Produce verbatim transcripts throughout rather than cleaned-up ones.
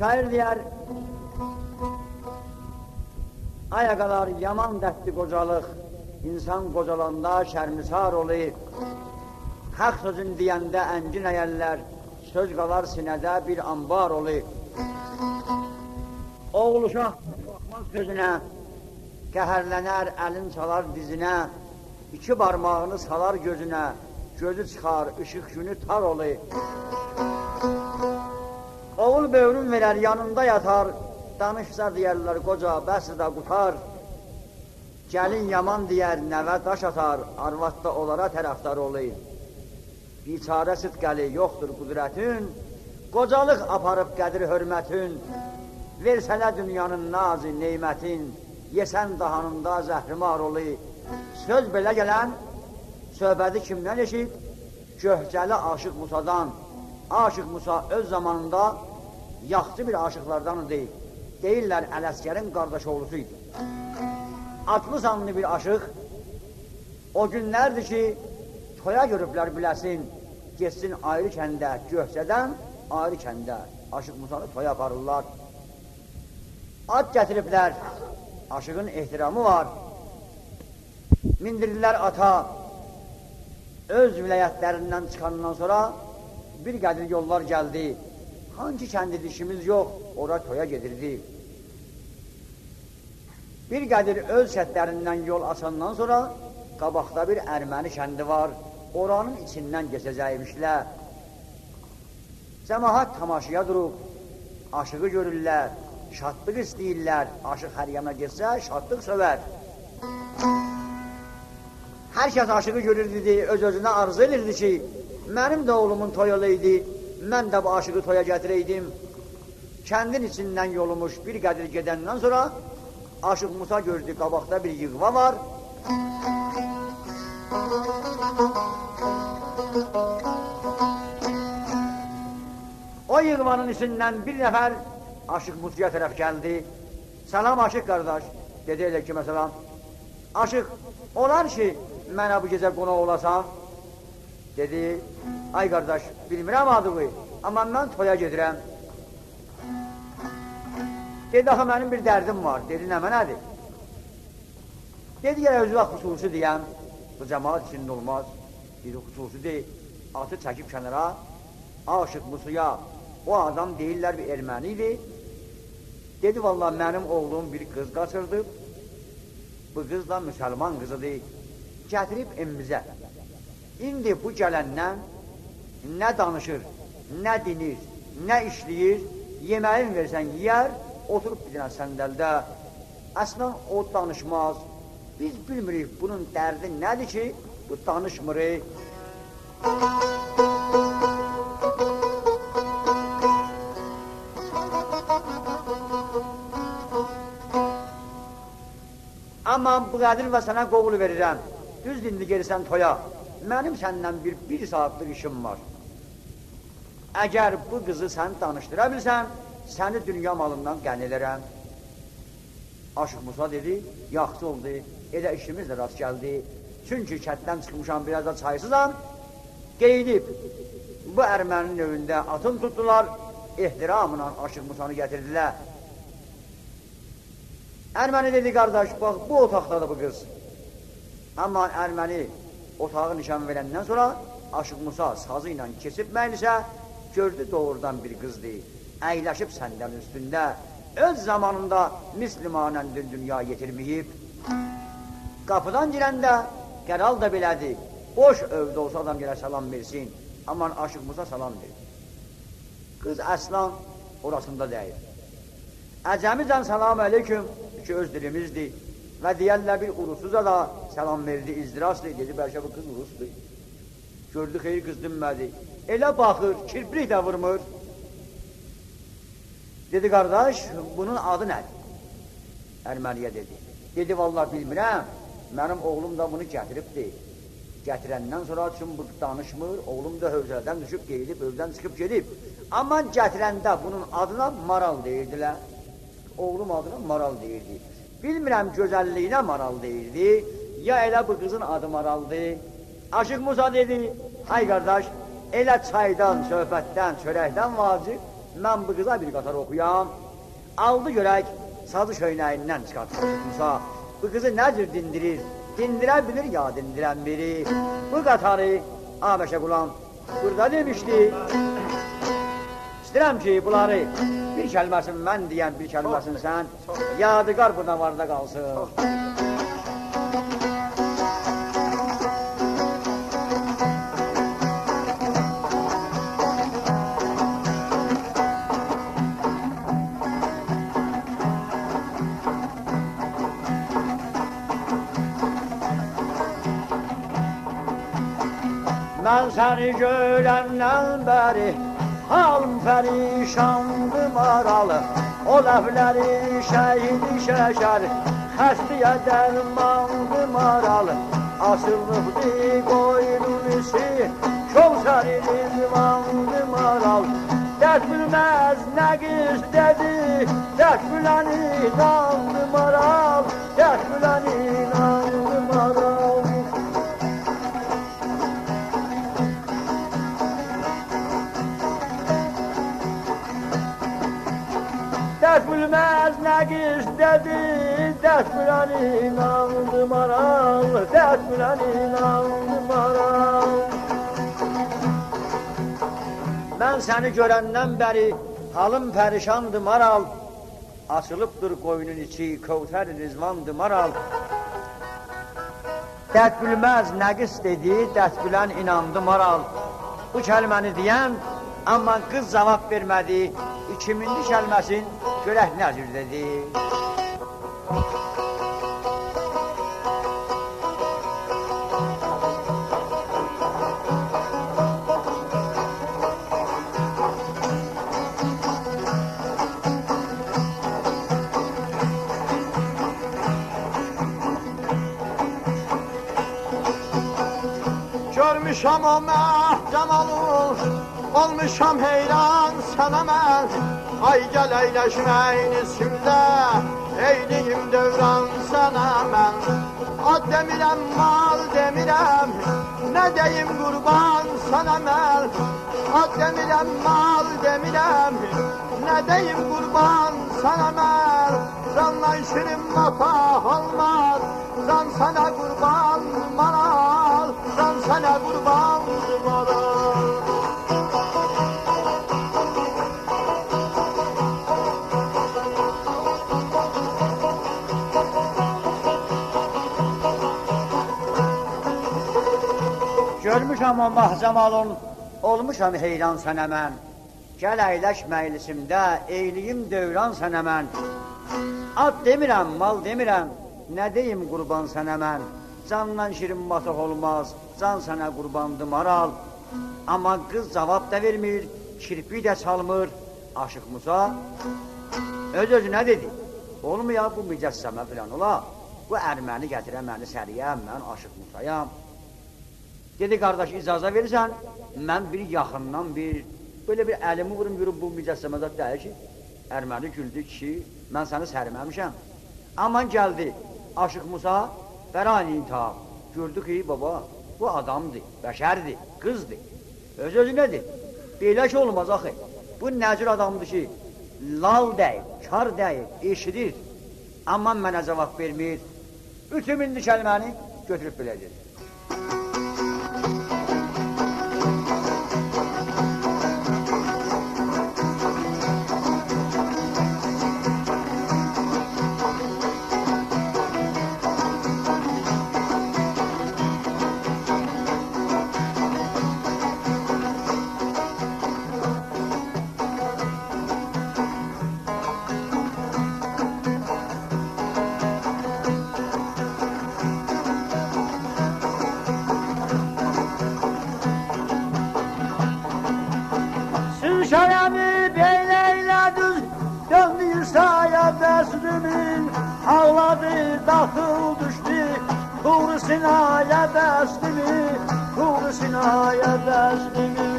شاعیر دئیر: آی آقالار، یامان درددیر قوجالیق. انسان قوجالاندا شرمسار اولور. حق سؤزون دئینده انگین ایرلر، سؤز قالار سینه‌ده بیر آنبار اولور. اوغول اوشاق باخماز سؤزونه، قهرلنر، الین چالار دیزینه، ایکی بارماغینی سالار گؤزونه، گؤزو چیخار، ایشیق گونو تار اولور. اوغول بؤیرون وئرر، یانیندا یاتار، دانیشسا دئیرلر: «قوجا، بسدی دا، قوتار.» گلین یامان دئیر، نوه داش آتار، آرواد دا اونلارا طرفدار اولور. بیچاره صدقه‌لی، یوخدور قدرتین، قوجالیق آپاریب قدر حرمتین. وئرسه‌لر دونیانین ناز نعمتین، یئسن دهانیندا زهرمار اولور. سؤز بئله گلن، صحبتی کیمدن ائشیت؟ گؤهجه‌لی عاشیق موسادان. عاشیق موسی اؤز زامانیندا یاخشی بیر عاشیقلاردان ایدی. دئییرلر، علعسگرین قارداش اوغلوسو ایدی. آدلی سانلی بیر عاشیق، او گونلردیر کی، تویا گؤروبلر بیله‌سین، گئتسین آیری کنده، گؤهجه‌دن آیری کنده عاشیق موسانی تویا آپاریرلار. آت گتیریبلر، عاشیغین احترامی وار. میندیردیلر آتا. اؤز ولایتلریندن چیخاندان سونرا بیر قدر یوللار گلدی. هانسی کندیدی، ایشیمیز یوخ، اورا تویا گئدیردی. بیر قدر اؤز کندلریندن یول آچاندان سونرا قاباقدا بیر ارمنی کندی وار. اورانین ایچیندن کئچه‌جکمیشلر. جماعت تماشایا دوروب، عاشیغی گؤرورلر، شادلیق ایسته‌ییرلر. عاشیق هر یانا گئتسه، شادلیق سؤور. هر کس عاشیغی گؤرور، دئدی، اؤز-اؤزونه آرزو ائدیردی کی، منیم ده اوغلومون تویو اولایدی، من ده بو عاشیغی تویا گتیره‌یدیم. کندین ایچیندن یولوموش بیر قدر گئدندن سونرا عاشیق موسی گؤردو، قاباقدا بیر ییغوا وار. او ییغوانین ایچیندن بیر نفر عاشیق موسایا طرف گلدی. «سلام، عاشیق قارداش.» دئدی: «علیکم السلام.» «عاشیق، اولار کی، منه بو گئجه قوناق اولاسان؟» دئدی: «آی قارداش، بیلمیرم آدینی، آمما من تویا گئدیرم.» دئدی: «آخی منیم بیر دردیم وار.» دئدی: «نمنه‌دیر؟» دئدی: «گرک اؤزووه خصوصی دئیم، بو جماعت ایچینده اولماز.» دئدی: «خصوصی دئ.» آتی چکیب کنارا، عاشیق موسایا او آدام دئییرلر بیر ارمنی ایدی. دئدی: «والله منیم اوغلوم بیر قیز قاچیردی. بو قیز دا مسلمان قیزیدیر. گتیریب ائویمیزه. ایندی بو گلندن نه دانیشیر، نه دینیر، نه ایشله‌ییر، یئمه‌یین وئرسن یئیر، اوتوروب بیر دنه صندلده. اصلاً او دانیشماز. بیز بیلمیریک بونون دردی نه‌دیر کی، بو دانیشمیر.» «آمما بو قدر و سنه قول وئریرم. دوزدور، ایندی گئدیرسن تویا. منیم سندن بیر، بیر ساعاتلیق ایشیم وار. اگر بو قیزی سن دانیشدیرا بیلسن، سنی دونیا مالیندان غنی ائدرم.» عاشیق موسی دئدی: «یاخشی اولدو، ائله ایشیمیز ده راست گلدی. چونکی کنددن چیخمیشام، بیر آز دا چایسیزام.» گئدیب بو ارمنی‌نین ائوینده آتین توتدولار، احتراملا عاشیق موسانی گتیردیلر. ارمنی دئدی: «قارداش، باخ، بو اوتاقدادیر بو قیز.» آمما ارمنی اوتاغی نیشان وئرندن سونرا عاشیق موسی سازی ایله کئچیب مجلسه، گؤردو دوغرودان بیر قیزدیر. اَیلشیب صندلین اوستونده، اؤز زامانیندا مثل مانندین دونیایا یئتیرمه‌ییب. قاپیدان گیرنده قرار دا بئله‌دیر، بوش ائوده اولسا آدام گرک سلام وئرسین. آمما عاشیق موسی سلام وئردی. قیز اصلاً اوراسیندا دئییل. عجمیجن «سلام علیکم» کی، اؤز دیلیمیزدیر. و دئیرلر، بیر اوروسلوجا دا سلام وئردی، «ازدراستوی» دئدی، بلکه بو قیز اوروسدور. گؤردو خیر، قیز دینمه‌دی. ائله باخیر، کیرپیک ده وورمور. دئدی: «قارداش، بونون آدی نه‌دیر؟» ارمنی‌یه دئدی. دئدی: «والله بیلمیرم، منیم اوغلوم دا بونو گتیریبدی. گتیرندن سونرا، چون بو دانیشمیر، اوغلوم دا حوصله‌دن دوشوب، گئدیب، ائودن چیخیب گئدیب. آمما گتیرنده بونون آدینا مارال دئییردیلر. اوغلوم آدینا مارال دئییردی. بیلمیرم، گؤزللیگینه مارال دئییردی، یا ائله بو قیزین آدی مارالدیر.» عاشیق موسی دئدی: «آی قارداش، ائله چایدان، صحبتدن، چؤرکدن واجب من بو قیزا بیر قاطار اوخویام. آلدی گؤرک، سازی کؤینه‌ییندن چیخارتمیش موسی. بو قیزی نه جور دیندیریر؟ دیندیره بیلیر یا دیندیرنمیری؟ بو قاطاری آمشه غلام بورادا دئمیشدی. ایسته‌ییرم کی، بونلاری بیر کلمه‌سینی من دئیم، بیر کلمه‌سینی سن. یادگار بو داواردا قالسین. من سنی گؤرندن بری حالیم پریشاندی مارال. او لبلری شهدی شکر، خسته‌یه درماندی مارال. آچیلیبدی قوینون ایچی، کوثری رضواندی مارال. درد بیلمز نقیص دئدی، درد بیلن ایناندی مارال. درد بیلن ایناندی مارال. درد بیلمز نقیص دئدی، درد بیلن ایناندی مارال، درد بیلن ایناندی مارال. من سنی گؤرندن بری حالیم پریشاندی مارال. آچیلیبدیر قوینون ایچی، کوثر رضواندی مارال. درد بیلمز نقیص دئدی، درد بیلن ایناندی مارال. بو کلمه‌نی دئین، آمما قیز جاواب وئرمه‌دی. ایکیمینجی کلمه‌سین گؤرک نه جور دئدی. گؤرموشم او مه جمالین، اولموشام حیران سنه من. آی گل اَیلش منیم ایچیمده، ائیله‌ییم دوران سنه من. آت دئمیرم، مال دئمیرم، نه دئییم قوربان سنه من. آت دئمیرم، مال دئمیرم، نه دئییم قوربان سنه من. جاندان شیرین متاع اولماز، جان سنه قوربان مارال، جان سنه قوربان مارال. گؤرموشم او مه جمالین، اولموشام حیران سنه من. گل اَیلش منیم ایچیمده، ائیله‌ییم دوران سنه من. آت دئمیرم، مال دئمیرم، نه دئییم قوربان سنه من. جاندان شیرین متاع اولماز، جان سنه قورباندی مارال. آمما قیز جاواب دا وئرمیر، کیرپیک ده چالمیر. عاشیق موسی اؤز-اؤزونه دئدی: اولمویا بو مجسمه فلان اولا، بو ارمنی گتیره منی سریه، من عاشیق موسایام. دئدی: قارداش، اجازه وئریرسن، من بیر یاخیندان بیر، بئله بیر الیمی ووروم، گؤروم بو مجسمه زاد دئییل کی. ارمنی گولدو: کیشی، من سنی سرمه‌میشم. آمما گلدی عاشیق موسی، برای انتها گؤردو کی، بابا، بو آدامدیر، بشردیر، قیزدیر. اؤز-اؤزونه دئدی: بئله کی اولماز آخی. بو نه جور آدامدیر کی، لال دئییل، کار دئییل، ائشیدیر. آمما منه جاواب وئرمیر. اوچ مین کلمه‌نی گؤتوروب بئله دئدی. سیز شایانی بئله ائیله‌دینیز، دؤندو سایه دستیمین، آغلادی، داخیل دوشدو، طور سینایه دستیمی، طور سینایه دستیمی.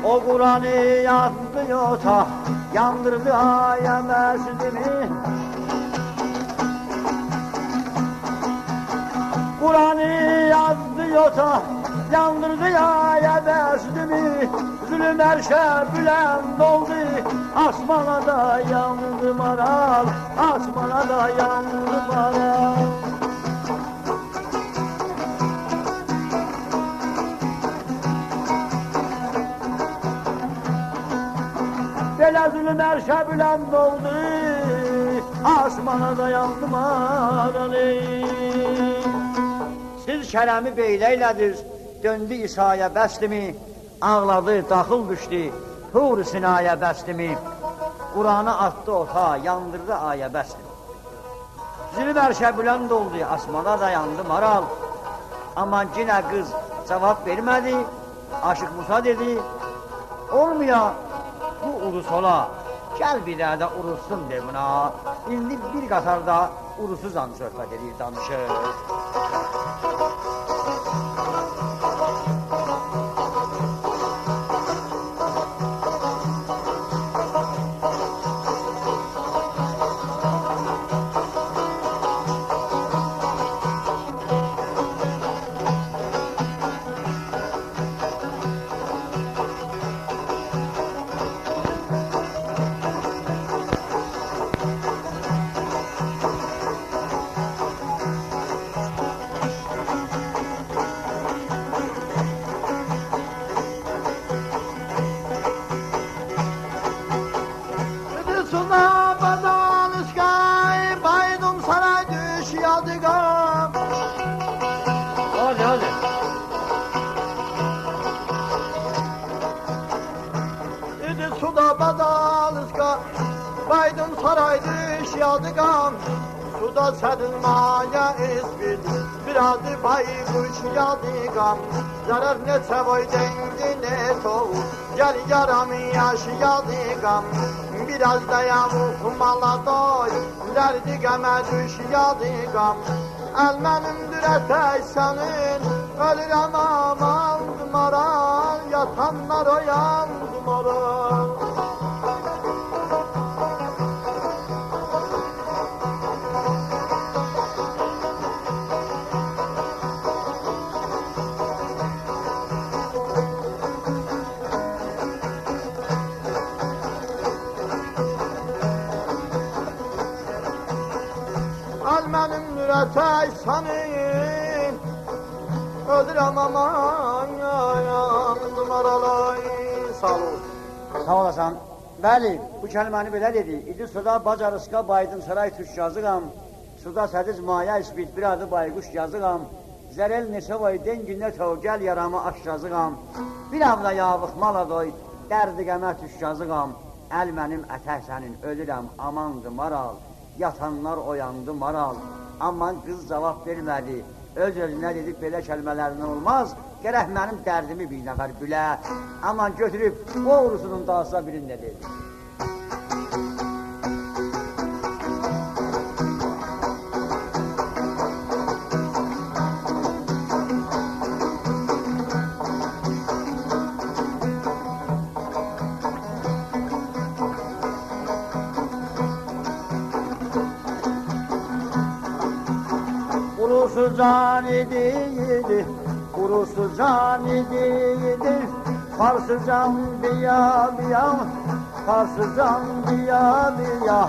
او قرآنی یازدی اوتا، یاندیردی آیه مسجدیمی. قرآنی یازدی اوتا، یاندیردی آیه مسجدیمی. ظلم عرشه بلند اولدو، آسمانا دایاندی مارال، آسمانا دایاندی مارال. بئله ظلم عرشه بلند اولدو، آسمانا دایاندی مارال. سیز کرمی بئله ائیله‌دینیز، دؤندو عیسایا بسدیمی، آغلادی، داخیل دوشدو طور سینایا بسدیمی. قرآنی آتدی اوتا، یاندیردی آیه بسدیمی. ظلم عرشه بلند اولدو، آسمانا دایاندی مارال. آمما یئنه قیز جاواب وئرمه‌دی. عاشیق موسی دئدی: «اولمویا بو عروس اولا، گل بیر دنه ده عروسون دئ بونا.» ایندی بیر قاتاردا عروسوزان صحبت ائدیر، دانیشیر. ایدی سودا بازان اسکای، بایدین سارای دوش یادیگا. هادی، هادی. ایدی سودا بازان اسکای، بایدین سارای دوش یادیگا. سودا سدین مایا اسپیت، بیر آدی بایقوش یادیگا. ضرر نئچه وای دنگی نئچه او، گل یارام یاش یادیگا. بیر آز دا یاووق مالا دای، دردی غمه دوش یادیگا. ال منیمدیر اتک سنین، اؤلورم آماندی مارال، یاتانلار اویاندی مارال. ال منیمدیر اتک سنین، اؤلورم آماندی مارال. ساغ اول. ساغ اولاسان. بلی، بو کلمه‌نی بئله دئدی: ایدی سودا بازان اسکای، بایدین سارای دوش یادیگا. سودا سدین مایا اسپیت، بیر آدی بایقوش یادیگا. ضرر نئچه وای دنگی نئچه او، گل یارامی آش یادیگا. بیر آز دا یاووق مالا دای، دردی غمه دوش یادیگا. ال منیم اتک سنین، اؤلورم آماندی مارال، یاتانلار اویاندی مارال. آمما قیز جاواب وئرمه‌دی. اؤز-اؤزونه دئدی: «بئله کلمه‌لرله اولماز، گرک منیم دردیمی بیر نفر بیله.» آمما گؤتوروب او عروسونون دالیسینا بیرینی ده دئدی. عروس جان ایدی، ایدی، عروس جان ایدی، ایدی. فارس جان بیا، بیا، فارس جان بیا، بیا.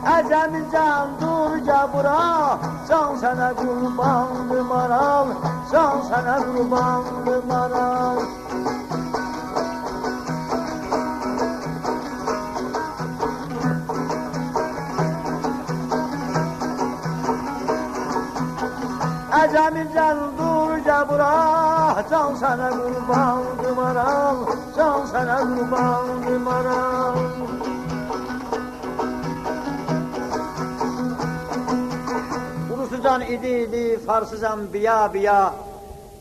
عجمی جان دور گل بورا، جان سنه قورباندی مارال، جان سنه قورباندی مارال. عجمی جان دور گل بورا، جان سنه قورباندی مارال، جان سنه قورباندی مارال. عروس جان ایدی، ایدی، فارس جان بیا، بیا.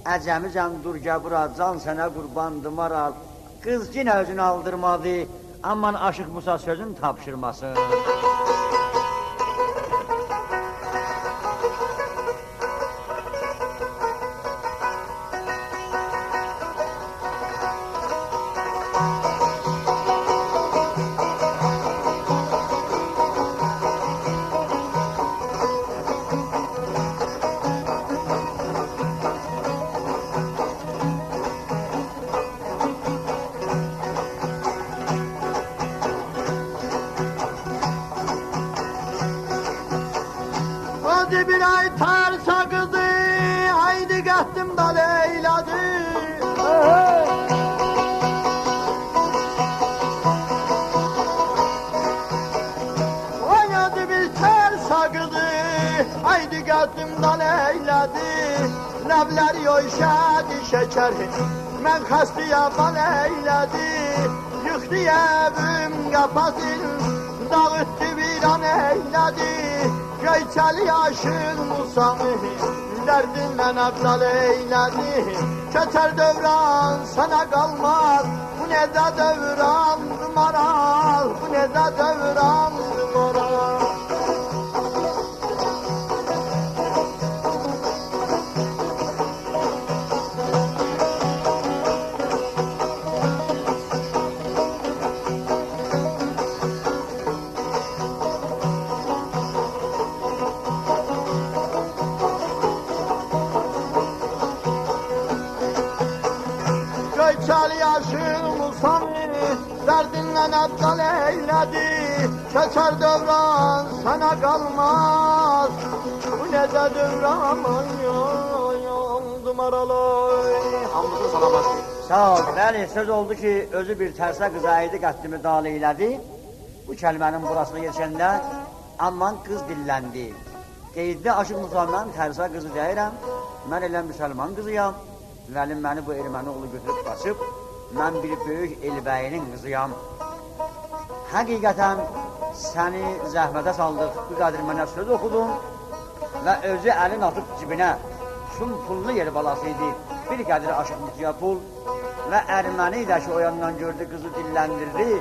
عجمی جان دور گل بورا، جان سنه قورباندی مارال. قیز یئنه اؤزونو آلدیرمادی، آمما عاشیق موسی سؤزون تاپشیرماسین. بیر آی ترسا قیزی، آیدی قدّیم دال ائیله‌دی. اوینادی بیر ترسا قیزی، آیدی قدّیم دال ائیله‌دی. لبلری یویشادی شکر، من خسته‌یه بال ائیله‌دی. ییخدی ائویم قاپاسین، داغیتدی ویران ائیله‌دی. گؤیچه‌لی آشیق موسامی، دردیندن اغدال ائیله‌دی. کئچر دوران، سنه قالماز، بو نئجه دوراندی مارال، بو نئجه دوراندی مارال. گؤیچه‌لی آشیق موسامی، دردیندن اغدال ائیله‌دی. کئچر دوران، سنه قالماز، بو نئجه دوران، آی، آی، آی، آی، آی، مارال، آی. هامیسین سلامت. ساغ اول. بلی، سؤز اولدو کی، اؤزو بیر ترسا قیزا آیدی قدّیمی دال ائیله‌دی. بو کلمه‌نین بوراسینا یئتیشنده، آمما قیز دیللندی. دئییردی: «آشیق موسا، من ترسا قیزی دئییرم، من ائله مسلمان قیزی‌یام. ولی منی بو ارمنی اوغلو گؤتوروب قاچیب، من بیر بؤیوک ائل‌بی‌یی‌نین قیزی‌یام. حقیقتاً سنی زحمته سالدیق، بو قدر منه سؤز اوخودون.» و اؤزو الین آتیب جیبینه. چون پوللو یئر بالاسی ایدی، بیر قدر آشیق موسایا پول. و ارمنی ده کی، او یاندان گؤردو، قیزی دیللندیردی.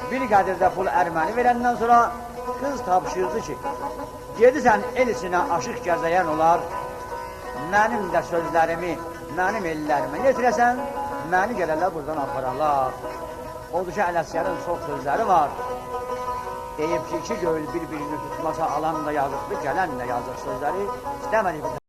بیر قدر ده پول ارمنی وئرندن سونرا قیز تاپشیردی کی، گئدیرسن ائل ایچینه آشیق گزه‌ین اولار، منیم ده سؤزلریمی منیم ائللریمه یئتیره‌سن، منی گله‌لر بورادان آپارالار. اودور کی، علعسگرین چوخ سؤزلری وار. دئییب کی، ایکی گؤیول بیر-بیرینی توتماسا، آلان دا یازیقدیر، گلن ده یازیق. سؤزلری ایسته‌مه‌دیک